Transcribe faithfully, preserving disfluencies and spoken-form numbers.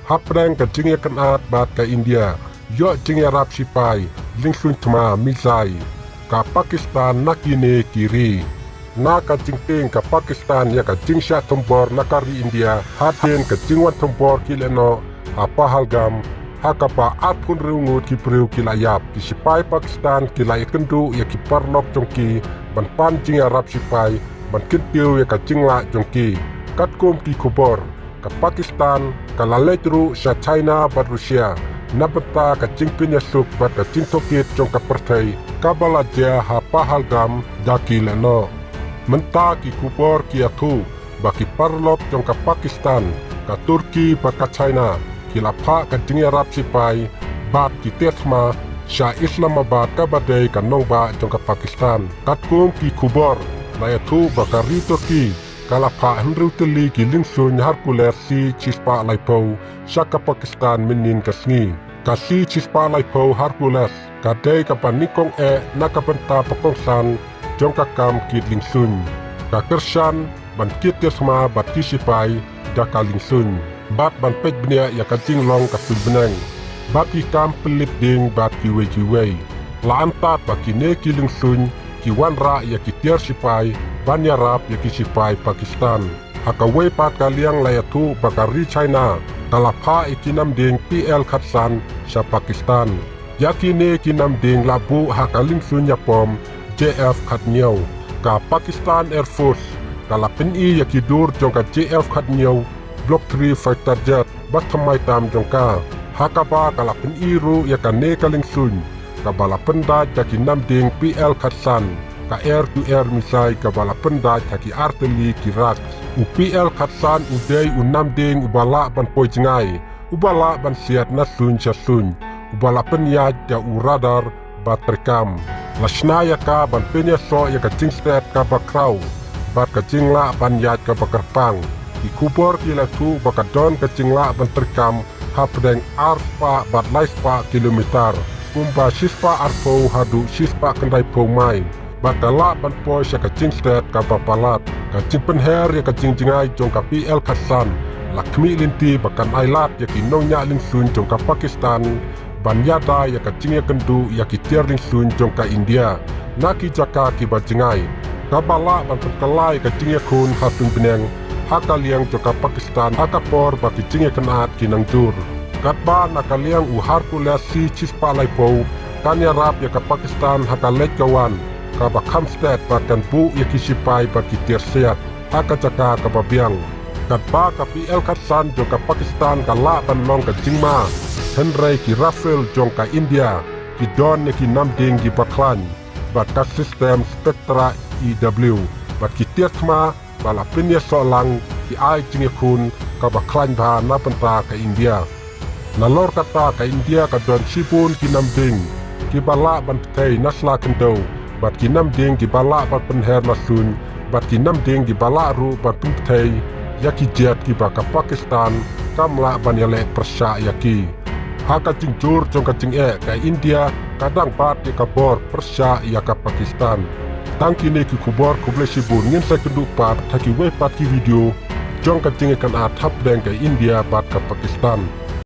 Hapdeng ka jingïakynad bad ka India, ïoh jingïarap shipai, lingsuiñ thma, missile, ka Pakistan na kine ki ri. Na ka jingtieng ka Pakistan ïa ka jingshah thombor na ka ri India, hadien ka jingwan thombor ki lehnoh ha Pahalgam, ha kaba arphew hynriew ngut ki briew ki la ïap. Ki shipai Pakistan ki la ïakynduh ïa ki paralok jong ki ban pan jingïarap shipai ban kyntiew ïa ka jinglah jong ki. Katkum ki khubor, ka Pakistan ka la leit ruh sha China bad Russia na bynta ka jingpynïasuk bad ka jingtohkit jong ka pyrthei kaba la jia ha Pahalgam da ki lehnoh. Mynta ki khubor ki ïathuh ba ki paralok jong ka Pakistan, ka Turkey bad ka China ki la phah ka jingïarap shipai bad ki tiar thma sha Islamabad kaba dei ka nongbah jong ka Pakistan. Katkum ki khubor la ïathuh ba ka ri Turkey ka la phah hynriew tylli ki lingsuiñ Hercules C shispah laiphew sha ka Pakistan mynhynnin ka sngi. Ka C shispah laiphew Hercules ka dei kaba nyngkong eh na ka bynta ba kongsan jong ka kam kit lingsuiñ. Ka kyrshan ban kit tiar thma bad ki shipai da ka lingsuiñ bad ban peit bniah ïa ka jinglong ka suiñ bneng bad ki kam pynlip dieng bad kiwei kiwei. La antad ba kine ki lingsuiñ ki wanrah ïa ki tiar shipai ban ïarap ïa ki shipai Pakistan. Ha kawei pat ka liang la ïathuh ba ka ri China ka la phah ïa ki namdieng P L khatsan sha Pakistan. Ïa kine ki namdieng la buh ha ka lingsuiñ ïapom J F khathynñiew. Ka Pakistan Air Force ka la pyni ïa ki dur jong ka J F khathynñiew Block three fighter jet ba thymmai tam jong ka, ha kaba ka la pyni ruh ïa kane ka lingsuiñ kaba la pyndait da ki namdieng P L khatsan, ka air to air missile kaba la pyndait ha ki artylli ki rak. U P L khatsan u dei u namdieng uba lah ban poi jngai, uba lah ban siat na suiñ sha suiñ, uba la pynïaid da u radar ba treikam. La shna ïa ka ban pynïasoh ïa ka jingstet kaba khraw bad ka jinglah ban ïaid kaba kyrpang. Ki khubor ki la ïathuh ba ka don ka jinglah ban treikam hapdeng arspah bad laispah kilometer, kumba shispah arphew haduh shispah khyndaiphew mail. Bad ka lah ban poi sha ka jingstet kaba palat. Ka jingpynher ïa ka jingjngai jong ka P L khatsan la khmih lynti ba kan ailad ïa ki nongñiah lingsuiñ jong ka Pakistan ban ïada ïa ka jingïakynduh ïa ki tiar lingsuiñ jong ka India na ki jaka kiba jngai, kaba lah ban pynkylla ïa ka jingïakhun ha suiñ bneng ha ka liang jong ka Pakistan ha ka por ba ki jingïakynad ki nang jur. Katba na ka liang u Hercules C shispah laiphew kan ïarap ïa ka Pakistan ha ka leit ka wan kaba kham stet bad kan buh ïa ki shipai bad ki tiar siat ha ka jaka kaba biang. Katba ka P L khatsan jong ka Pakistan ka lah ban long ka jingma, hynrei ki Rafale jong ka India ki don ïa ki namdieng kiba khlaiñ bad ka system Spectre E W bad ki tiar thma ba la pynïasoh lang ki ai jingïakhun kaba khlaiñ bha na bynta ka India. Nalor kata ka India ka don shibun ki namdieng kiba lah ban pynthei na sla khyndew bad ki namdieng kiba lah ban pynher na suiñ bad ki namdieng kiba lah ruh ban pynthei ïa ki jet kiba ka Pakistan kam lah ban ïaleh pyrshah ïa ki. Ha ka jingjur jong ka jingeh ka India ka dang bat ïa ka bor pyrshah ïa ka Pakistan. Tang kine ki khubor, khublei shibun, ngin sa ïakynduh pat ha kiwei pat ki video jong ka jingïakynad hapdeng ka India bad ka Pakistan.